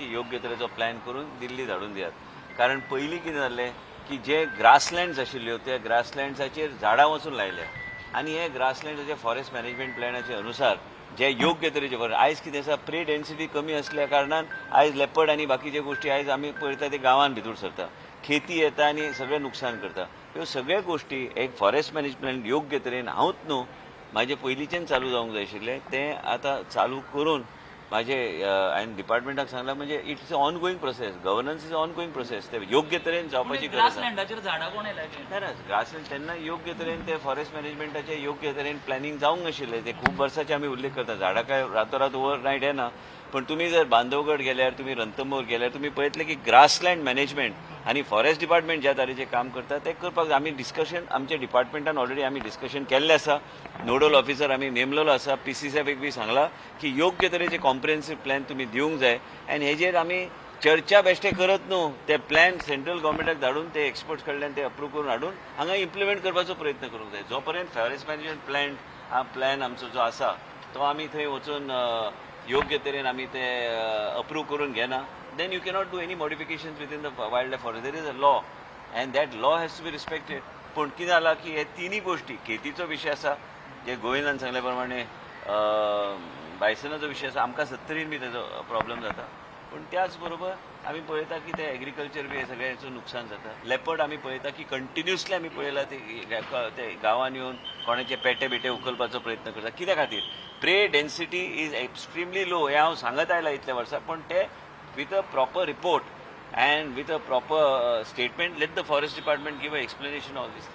की योग्य तरेचो प्लॅन करून दिल्ली धाडून दियात. कारण पयलीं कितें जाल्लें की जे ग्रासलँड्स आशिल्ल्यो त्या ग्रासलँड्साचेर झाडां वचून लायल्या आनी हे ग्रासलँड्साचे फॉरेस्ट मॅनेजमेंट प्लॅनाचे अनुसार जे योग्य तरेचे आयज कितें आसा, प्रे डेन्सिटी कमी असल्या कारणान आयज लेपर्ड आनी बाकीचे गोश्टी आयज आमी पळयता ते गांवान भितर सरता, खेती येता आनी सगळें नुकसान करता. ह्यो सगळ्यो गोश्टी एक फॉरेस्ट मॅनेजमेंट योग्य तरेन हांवूच न्हू म्हाजे पयलींच्यान चालू जावंक जाय आशिल्लें, तें आतां चालू करून म्हाजे हांवें डिपार्टमेंटाक सांगलां. म्हणजे it's a ongoing process, governance is ongoing process, ते योग्य तरेन जावपाची गरज आसा. ना ग्रासलँड तेन्ना योग्य तरेन ते फॉरेस्ट मॅनेजमेंटाचे योग्य तरेन प्लॅनिंग जावंक नाशिल्लें. ते खूब वर्साचे आमी उल्लेख करता, झाडां काय रातोरात ओवरनायट येना, पण तुमी जर बांदवगड गेल्यार, तुमी रणथंबोर गेल्यार तुमी पळयतले की ग्रासलँड मॅनेजमेंट आनी फॉरेस्ट डिपार्टमेंट ज्या तरेचें काम करता तें करपाक आमी डिस्कशन आमच्या डिपार्टमेंटान ऑलरेडी आमी डिस्कशन केल्लें आसा. नोडल ऑफिसर आमी नेमलेलो आसा, PCCF बी सांगलां की योग्य तरेचे कॉम्प्रिहेन्सीव प्लॅन तुमी दिवंक जाय आनी हेजेर आमी चर्चा बेश्टे करत न्हू, ते प्लॅन सेंट्रल गव्हर्मेंटाक धाडून ते एक्सपर्ट्स कडल्यान ते अप्रूव करून हाडून हांगा इम्प्लिमेंट करपाचो प्रयत्न करूंक जाय. जो पर्यंत फॉरेस्ट मॅनेजमेंट प्लॅन प्लॅन आमचो जो आसा तो आमी थंय वचून योग्य तरेन आमी ते अप्रूव करून घेना, then you cannot do any modifications within the wildlife forest. There is a law and that law has to be respected. पूण कितें जालां की हे तिनूय गोश्टी, खेतीचो विशय आसा, जे गोविंदान सांगल्या प्रमाणे बायसनाचो विशय आसा, आमकां सत्तरीन बी तेजो प्रॉब्लम जाता, पूण त्याच बरोबर आमी पळयता की ते एग्रीकल्चर बी सगळ्याचो नुकसान जाता. लेपर्ड आमी पळयता की कंटिन्युअसली आमी पळयला ते गांवान येवन कोणाचे पेटे बिटे उखलपाचो प्रयत्न करता. कित्या खातीर? Prey density is extremely low हें हांव सांगत आयलां इतल्या वर्सां, पूण ते with a proper report and with a proper statement let the forest department give a explanation all this.